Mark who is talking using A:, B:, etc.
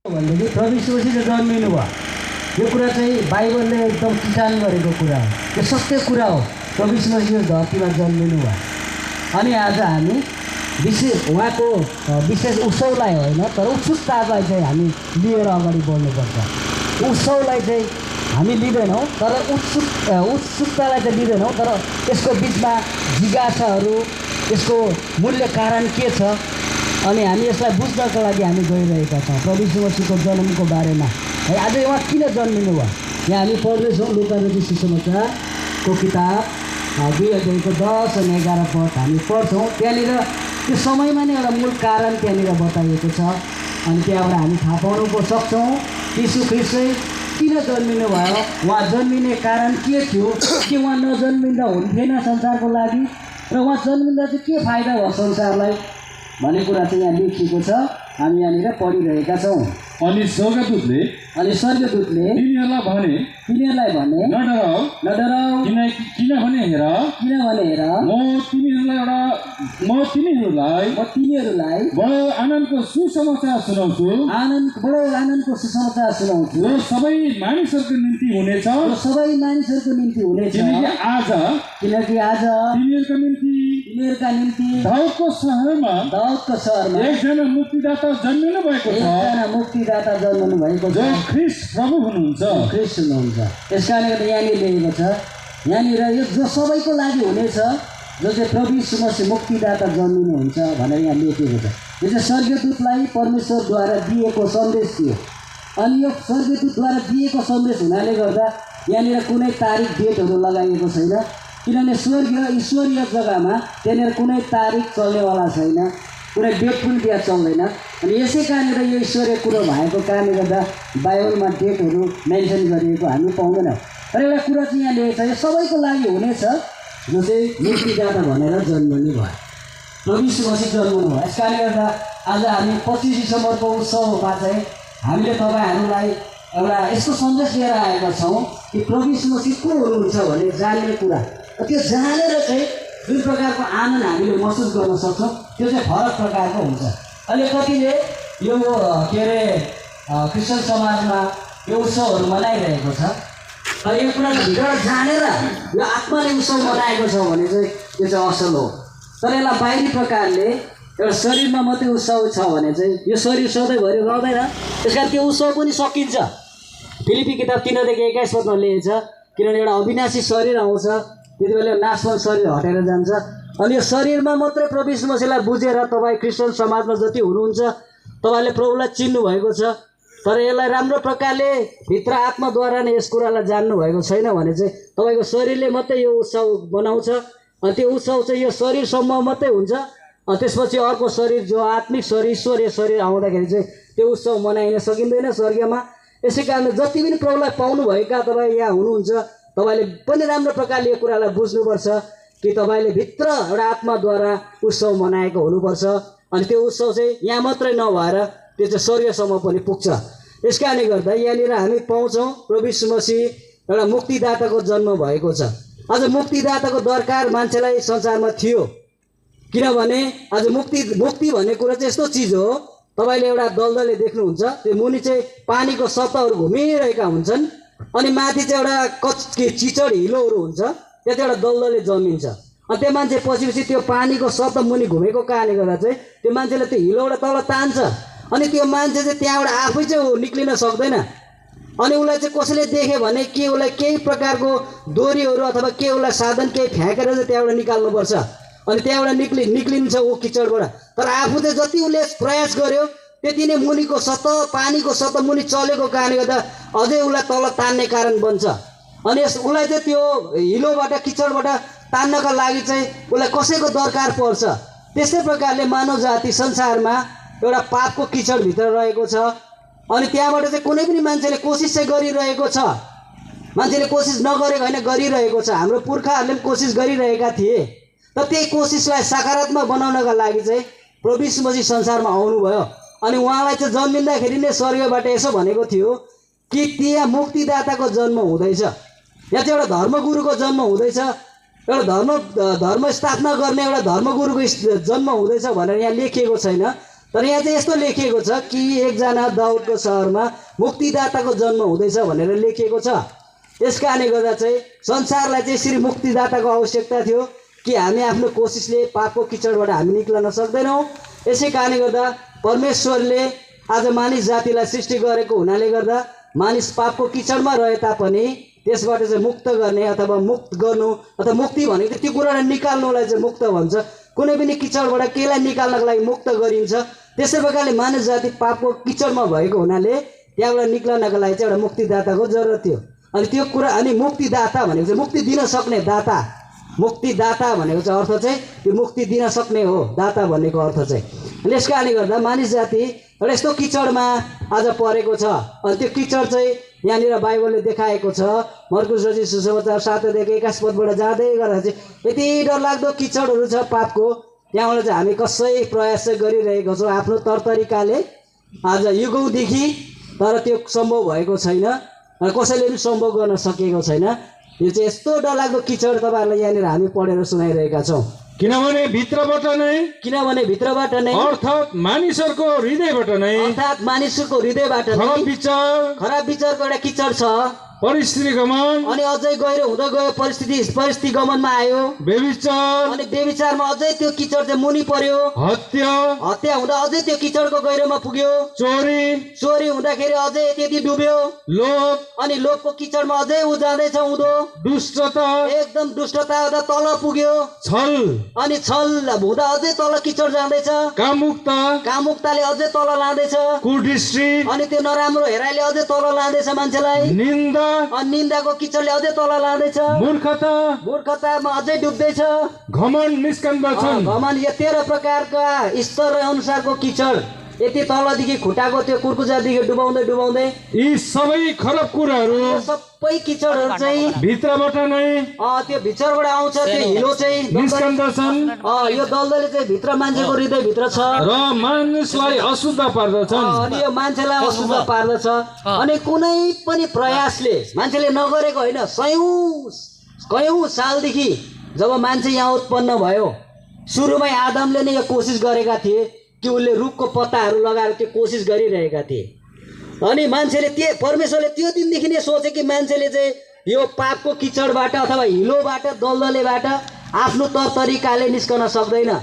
A: भनेदेखि प्रभु यीशु मसीह जन्मिनु भयो, यो कुरा चाहिँ बाइबलले एकदम किटान गरेको कुरा हो, यो सत्य कुरा हो। प्रभु यीशु मसीह धरतीमा जन्मिनु भयो। अनि आज हामी उहाँको विशेष उत्सवलाई होइन तर उत्सुकतालाई चाहिँ हामी लिएर अगाडि बढ्नुपर्छ। उत्सवलाई चाहिँ हामी लिँदैनौँ तर उत्सुकतालाई चाहिँ लिँदैनौँ, तर यसको बिचमा जिज्ञासाहरू, यसको मूल्य कारण के छ, अनि हामी यसलाई बुझ्नको लागि हामी गइरहेका छौँ प्रभु यीशु मसीहको जन्मको बारेमा। है आज उहाँ किन जन्मिनु भयो यहाँ हामी पढ्दैछौँ। लुका रचित सुसमाचारको किताब 2 अध्यायको 10 अनि 11 पद हामी पढ्छौँ। त्यहाँनिर त्यो समयमा नै एउटा मूल कारण त्यहाँनिर बताइएको छ। अनि त्यहाँबाट हामी थाहा पाउनु सक्छौँ यीशु ख्रीष्ट चाहिँ किन जन्मिनु भयो, उहाँ जन्मिने कारण के थियो, कि उहाँ नजन्मिँदा हुन्थेन संसारको लागि, र उहाँ जन्मिँदा चाहिँ के फाइदा भयो संसारलाई भन्ने कुरा चाहिँ यहाँ लेखिएको छ। हामी यहाँनिर पढिरहेका छौँ।
B: अनि स्वर्गदूतले
A: तिनीहरूलाई भने नडराऊ,
B: किनभने हेर म तिमीहरूलाई बडो आनन्दको सुसमाचार सुनाउँछु। जो सबै मानिसहरूको निम्ति हुनेछ।
A: किनकि आज तिनीहरूका निम्ति
B: दाउदको शहरमा एकजना मुक्तिदाता जन्मिनु भएको छ। जो ख्रीष्ट प्रभु हुनुहुन्छ।
A: त्यस कारणले गर्दा यहाँनिर लेखेको छ, यहाँनिर यो जो सबैको लागि हुनेछ, जो चाहिँ प्रभु यीशु मसीह मुक्तिदाता जन्मिनुहुन्छ भनेर यहाँ लेखिएको छ। यो चाहिँ स्वर्गदूतलाई परमेश्वरद्वारा दिएको सन्देश थियो। अनि यो स्वर्गदूतद्वारा दिएको सन्देश हुनाले गर्दा यहाँनिर कुनै तारिक डेटहरू लगाइएको छैन, किनभने ईश्वरीय जग्गामा त्यहाँनिर कुनै तारिक चल्नेवाला छैन, कुनै डेट पनि त्यहाँ चल्दैन। अनि यसै कारणले यो ईश्वरीय कुरो भएको कारणले गर्दा बाइबलमा डेटहरू मेन्सन गरिएको हामी पाउँदैनौँ। तर एउटा कुरा चाहिँ यहाँ लेखेको छ, यो सबैको लागि हुनेछ, जो चाहिँ मुक्तिदाता भनेर जन्मिनु भयो, प्रभु यीशु मसीह जन्मिनु भयो। यस कारणले गर्दा आज हामी 25 डिसेम्बरको उत्सवमा चाहिँ हामीले तपाईँहरूलाई एउटा यस्तो सन्देश लिएर आएका छौँ कि प्रभु यीशु मसीह को हुनुहुन्छ भने जान्ने कुरा। त्यो जानेर चाहिँ जुन प्रकारको आनन्द हामीले महसुस गर्न सक्छौँ त्यो चाहिँ फरक प्रकारको हुन्छ। अहिले कतिले यो के अरे क्रिस्चियन समाजमा यो उत्सवहरू मनाइरहेको छ, तर यो कुरा भित्र जानेर यो आत्माले उत्सव मनाएको छ भने चाहिँ यो चाहिँ असल हो। तर यसलाई बाहिरी प्रकारले एउटा शरीरमा मात्रै उत्सव छ भने चाहिँ यो शरीर सधैँभरि रहँदैन। त्यस कारण त्यो उत्सव पनि सकिन्छ। फिलिपी किताब 3:21 पदमा लेखेको छ, किनभने एउटा अविनाशी शरीर आउँछ, त्यति बेला नाशवान शरीर हटेर जान्छ। अनि यो शरीरमा मात्रै प्रभु यीशु मसीहलाई बुझेर तपाईँ क्रिस्चियन समाजमा जति हुनुहुन्छ तपाईँले प्रभुलाई चिन्नु भएको छ, तर यसलाई राम्रो प्रकारले भित्र आत्माद्वारा नै यस कुरालाई जान्नु भएको छैन भने चाहिँ तपाईँको शरीरले मात्रै यो उत्सव बनाउँछ। अनि त्यो उत्सव चाहिँ यो शरीरसम्म मात्रै हुन्छ। अनि त्यसपछि अर्को शरीर जो आत्मिक शरीर, ईश्वरीय शरीर आउँदाखेरि चाहिँ त्यो उत्सव मनाइन सकिँदैन स्वर्गमा। यसै कारणले जति पनि प्रभुलाई पाउनुभएका तपाईँ यहाँ हुनुहुन्छ, तपाईँले पनि राम्रो प्रकारले यो कुरालाई बुझ्नुपर्छ कि तपाईँले भित्र एउटा आत्माद्वारा उत्सव मनाएको हुनुपर्छ। अनि त्यो उत्सव चाहिँ यहाँ मात्रै नभएर त्यो चाहिँ स्वर्गसम्म पनि पुग्छ। यस कारणले गर्दा यहाँनिर हामी पाउँछौँ प्रभु यीशु मसीह एउटा मुक्तिदाताको जन्म भएको छ। आज मुक्तिदाताको दरकार मान्छेलाई संसारमा थियो, किनभने आज मुक्ति भन्ने कुरा चाहिँ यस्तो चिज हो। तपाईँले एउटा दलदलले देख्नुहुन्छ, त्यो मुनि चाहिँ पानीको सतहहरू घुमिरहेका हुन्छन्, अनि माथि चाहिँ एउटा चिचड हिलोहरू हुन्छ, त्यहाँ चाहिँ एउटा दलदलले जमिन्छ। अनि त्यो मान्छे पछि त्यो पानीको सतह मुनि घुमेको कारणले गर्दा चाहिँ त्यो मान्छेले त्यो हिलोबाट तल तान्छ। अनि त्यो मान्छे चाहिँ त्यहाँबाट आफै चाहिँ निक्लिन सक्दैन। अनि उसलाई चाहिँ कसैले देख्यो भने के उसलाई केही प्रकारको डोरीहरू अथवा के उसलाई साधन केही फ्याँकेर चाहिँ त्यहाँबाट निकाल्नुपर्छ। अनि त्यहाँबाट निक्लिन्छ ऊ किचडबाट। तर आफू चाहिँ जति उसले प्रयास गर्यो त्यति नै मुनिको सतह, पानीको सतह मुनि चलेको कारणले गर्दा अझै उसलाई तल तान्ने कारण बन्छ। अनि उसलाई चाहिँ त्यो हिलोबाट किचडबाट तान्नका लागि चाहिँ उसलाई कसैको दरकार पर्छ। त्यस्तै प्रकारले मानव जाति संसारमा एउटा पापको किचडभित्र रहेको छ। अनि त्यहाँबाट चाहिँ कुनै पनि मान्छेले कोसिस चाहिँ गरिरहेको छ, मान्छेले कोसिस नगरेको होइन, गरिरहेको छ। हाम्रो पुर्खाहरूले पनि कोसिस गरिरहेका थिए, तर त्यही कोसिसलाई सकारात्मक बनाउनका लागि चाहिँ प्रभु यीशु मसीह संसारमा आउनुभयो। अनि उहाँलाई चाहिँ जन्मिँदाखेरि नै स्वर्गबाट यसो भनेको थियो कि त्यहाँ मुक्तिदाताको जन्म हुँदैछ, यहाँ चाहिँ एउटा धर्मगुरुको जन्म हुँदैछ, एउटा धर्म स्थापना गर्ने एउटा धर्मगुरुको जन्म हुँदैछ भनेर यहाँ लेखिएको छैन। तर यहाँ चाहिँ यस्तो लेखिएको छ कि एकजना दाउदको सहरमा मुक्तिदाताको जन्म हुँदैछ भनेर लेखिएको छ। त्यस कारणले गर्दा चाहिँ संसारलाई चाहिँ यसरी मुक्तिदाताको आवश्यकता थियो कि हामी आफ्नो कोसिसले पापको किचडबाट हामी निक्लन सक्दैनौँ। यसै कारणले गर्दा परमेश्वरले आज मानिस जातिलाई सृष्टि गरेको हुनाले गर्दा मानिस पापको किचडमा रहे तापनि त्यसबाट चाहिँ मुक्त गर्ने अथवा मुक्त गर्नु अथवा मुक्ति भनेको त्यो कुरालाई निकाल्नुलाई चाहिँ मुक्त भन्छ। कुनै पनि किचडबाट केलाई निकाल्नको लागि मुक्त गरिन्छ। त्यसै प्रकारले मानिस जाति पापको किचडमा भएको हुनाले त्यहाँबाट निक्लनको लागि चाहिँ एउटा मुक्तिदाताको जरुरत थियो। अनि त्यो कुरा अनि मुक्तिदाता भनेको चाहिँ मुक्ति दिन सक्ने दाता, मुक्तिदाता भनेको चाहिँ अर्थ चाहिँ त्यो मुक्ति दिन सक्ने हो दाता भन्नेको अर्थ चाहिँ। अनि यस कारणले गर्दा मानिस जाति एउटा यस्तो किचडमा आज परेको छ। अनि त्यो किचड चाहिँ यहाँनिर बाइबलले देखाएको छ। मर्कुस रचित सुसमाचार 7:21 जाँदै गर्दा चाहिँ यति डरलाग्दो किचडहरू छ पापको। त्यहाँबाट चाहिँ हामी कसै प्रयास चाहिँ गरिरहेको छौँ आफ्नो तरतरिकाले आज युगौँदेखि, तर त्यो सम्भव भएको छैन, कसैले पनि सम्भव गर्न सकेको छैन। यो चाहिँ यस्तो डरलाग्दो किचड तपाईँहरूलाई यहाँनिर हामी पढेर सुनाइरहेका छौँ।
B: किनभने भित्रबाट नै अर्थात् मानिसहरूको हृदयबाट नै खराब विचारको एउटा किचड छ। परिस्थिति गमन
A: अनि अझै गहिरो हुँदै गयो, परिस्थिति गमनमा आयो, अनि बेविचारमा अझै त्यो किचड चाहिँ मुनि पर्यो, हत्या हुँदा अझै त्यो किचडको गहिरोमा पुग्यो, चोरी हुँदाखेरि अझै त्यति डुब्यो, अनि लोभको किचडमा अझै उ जाँदैछ उँधो, एकदम दुष्टता हुँदा तल पुग्यो, अनि छल हुँदा अझै तल किचड जाँदैछ, कामुकताले अझै तल लाँदैछ, अनि त्यो नराम्रो हेराइले अझै तल लाँदैछ मान्छेलाई, निन्दाको किचडले अझै तल लाँदैछ, मूर्खतामा अझै डुब्दैछ,
B: घमण्ड निस्कन्दछन्।
A: घमण्ड यो 13 प्रकारका स्तर अनुसारको किचड यति तलदेखि खुट्टाको त्यो कुर्कुचादेखि डुबाउँदै
B: यी सबै खराब कुराहरू
A: सबै किचडहरू चाहिँ
B: भित्रबाट नै
A: त्यो भित्रबाट आउँछ। त्यो हिलो चाहिँ
B: निस्कन्दछन्।
A: यो दलदले चाहिँ भित्र मान्छेको हृदय भित्र छ
B: र मानिसलाई अशुद्ध पार्दछन्।
A: अनि यो मान्छेलाई अशुद्ध पार्दछ। अनि कुनै पनि प्रयासले मान्छेले नगरेको होइन, कयौं सालदेखि जब मान्छे यहाँ उत्पन्न भयो, सुरुमै आदमले नै यो कोसिस गरेका थिए कि उसले रुखको पत्ताहरू लगाएर त्यो कोसिस गरिरहेका थिए। अनि मान्छेले परमेश्वरले त्यो दिनदेखि नै सोचे कि मान्छेले चाहिँ यो पापको किचडबाट अथवा हिलोबाट दलदलेबाट आफ्नो तरिकाले निस्कन सक्दैन।